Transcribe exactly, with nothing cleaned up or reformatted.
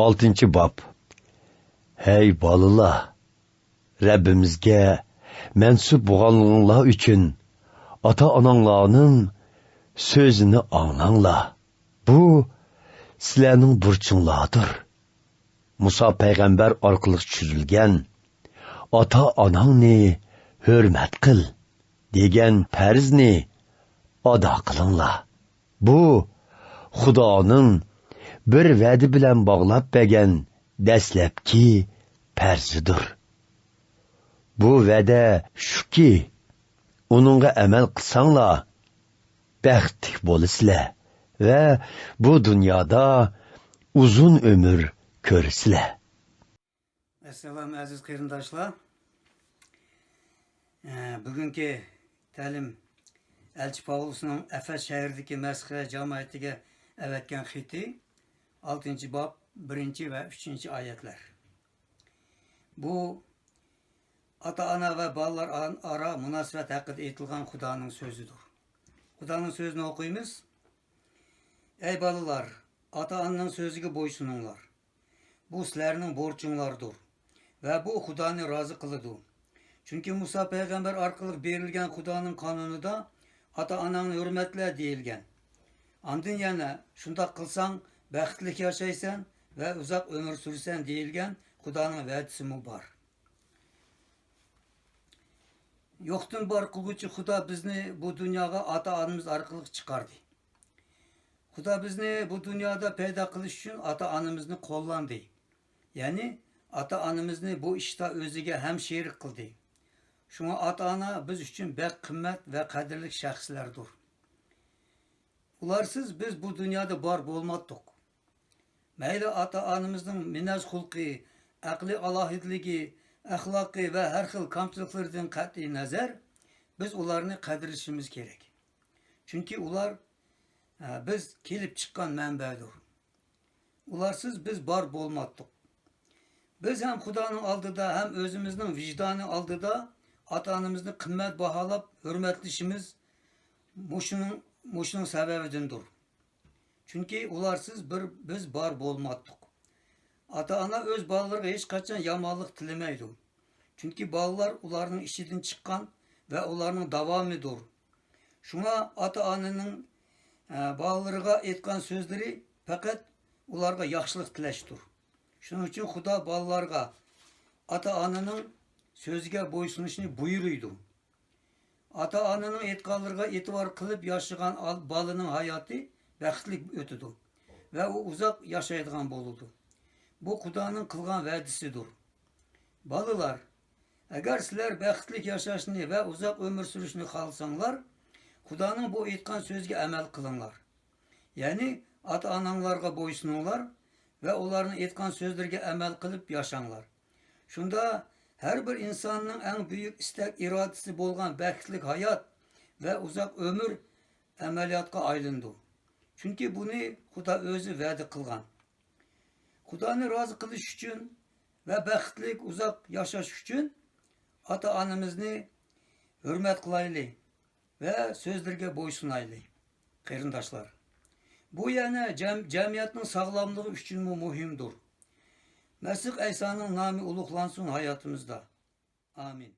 ئالتىنچى باب. ھەي بالىلار، رەببىمىزگە مەنسۇپ بولغانلىقىڭلار ئۈچۈن ئاتا-ئاناڭلارنىڭ سۆزىنى ئاڭلاڭلار. بۇ سىلەرنىڭ بۇرچۇڭلاردۇر. مۇسا پەيغەمبەر ئارقىلىق چۈشۈرۈلگەن «ئاتا-ئاناڭنى ھۆرمەت قىل» دېگەن پەرزنى ئادا قىلىڭلار. بۇ خۇدانىڭ بىر ۋەدە بىلەن باغلاپ بەرگەن دەسلەپكى پەرزىدۇر. بۇ ۋەدە شۇكى، ئۇنىڭغا ئەمەل قىلساڭلار، بەختلىك بولىسىلەر ۋە بۇ دۇنيادا ئۇزۇن ئۆمۈر كۆرىسىلەر. ئەسسالام، ئەزىز قېرىنداشلار. ئە، بۈگۈنكى تەلىم ئەلچى پاۋلۇسنىڭ ئەفەس شەھىرىدىكى مەسىھە جامائىتىگە ئەۋەتكەن خېتى، ئالتىنچى باب، بىرىنچى ۋە ئۈچىنچى ئايەتلەر. بۇ ئاتا-ئانا ۋە بالىلار ئان-، ئارا مۇناسىۋەت ھەققىدە ئېيتىلغان خۇدانىڭ سۆزىدۇر. خۇدانىڭ سۆزىنى ئوقۇيمىز. ئەي بالىلار، ئاتا-ئانىنىڭ سۆزىگە بويسۇنۇڭلار. بۇ سىلەرنىڭ بورچۇڭلاردۇر ۋە بۇ خۇدانى رازى قىلىدۇ. چۈنكى مۇسا پەيغەمبەر ئارقىلىق بېرىلگەن خۇدانىڭ قانۇنىدا «ئاتا-ئاناڭنى ھۆرمەتلە» دېيىلگەن. ئاندىن يەنە «شۇنداق قىلساڭ، بەختلىك ياشايسەن ۋە ئۇزاق ئۆمۈر سۈرىسەن» دېيىلگەن خۇدانىڭ ۋەدىسىمۇ بار. يوقتىن بار قىلغۇچى خۇدا بىزنى بۇ دۇنياغا ئاتا-ئانىمىز ئارقىلىق چىقاردى. خۇدا بىزنى بۇ دۇنيادا پەيدا قىلىش ئۈچۈن ئاتا-ئانىمىزنى قوللاندى. يەنى ئاتا-ئانىمىزنى بۇ ئىشتا ئۆزىگە ھەم شېرىك قىلدى. شۇڭا ئاتا-ئانا بىز ئۈچۈن بەك قىممەت ۋە قەدىرلىك شەخسلەردۇر. ئۇلارسىز بىز بۇ دۇنيادا بار بولماتتۇق. مەيلى ئاتا-ئانىمىزنىڭ مىنەج-خۇلقى، ئەقلىي ئالاھىدىلىكى، ئەخلاقى ۋە ھەر خىل كامچىلىقلىرىدىن قەتئىي نەزەر، بىز ئۇلارنى قەدىرلىشىمىز كېرەك. چۈنكى ئۇلار، ئە، بىز كېلىپ چىققان مەنبەدۇر. ئۇلارسىز بىز بار بولماتتۇق. بىز ھەم خۇدانىڭ ئالدىدا، ھەم ئۆزىمىزنىڭ ۋىجدانى ئالدىدا ئاتا-ئانىمىزنى قىممەت باھالاپ ھۆرمەتلىشىمىز مۇشۇنىڭ، مۇشۇنىڭ سەۋەبىدىندۇر. چۈنكى ئۇلارسىز بىر، بىز بار بولماتتۇق. ئاتا-ئانا ئۆز بالىلىرىغا ھېچقاچان يامانلىق تىلىمەيدۇ. چۈنكى بالىلار ئۇلارنىڭ ئىچىدىن چىققان ۋە ئۇلارنىڭ داۋامىدۇر. شۇڭا ئاتا-ئانىنىڭ، ئە، بالىلىرىغا ئېيتقان سۆزلىرى پەقەت ئۇلارغا ياخشىلىق تىلەشتۇر. شۇنىڭ ئۈچۈن خۇدا بالىلارغا ئاتا-ئانىنىڭ سۆزىگە بويسۇنۇشنى بۇيرۇيدۇ. ئاتا-ئانىنىڭ ئېيتقانلىرىغا ئېتىبار قىلىپ ياشىغان ئال-، بالىنىڭ ھاياتى بەختلىك ئۆتىدۇ ۋە ئۇ ئۇزاق ياشايدىغان بولىدۇ. بۇ خۇدانىڭ قىلغان ۋەدىسىدۇر. بالىلار، ئەگەر سىلەر بەختلىك ياشاشنى ۋە ئۇزاق ئۆمۈر سۈرۈشنى خالىساڭلار، خۇدانىڭ بۇ ئېيتقان سۆزىگە ئەمەل قىلىڭلار. يەنى ئاتا-ئاناڭلارغا بويسۇنۇڭلار ۋە ئۇلارنىڭ ئېيتقان سۆزلىرىگە ئەمەل قىلىپ ياشاڭلار. شۇندا ھەر بىر ئىنساننىڭ ئەڭ بۈيۈك ئىستەك-ئىرادىسى بولغان بەختلىك ھايات ۋە ئۇزاق ئۆمۈر ئەمەلىيەتكە ئايلىنىدۇ. چۈنكى بۇنى خۇدا ئۆزى ۋەدە قىلغان. خۇدانى رازى قىلىش ئۈچۈن ۋە بەختلىك ئۇزاق ياشاش ئۈچۈن ئاتا-ئانىمىزنى ھۆرمەت قىلايلى ۋە سۆزلىرىگە بويسۇنايلى. قېرىنداشلار، بۇ يەنە جەم-، جەمئىيەتنىڭ ساغلاملىقى ئۈچۈنمۇ مۇھىمدۇر. مەسىھ ئەيسانىڭ نامى ئۇلۇغلانسۇن ھاياتىمىزدا. ئامىن.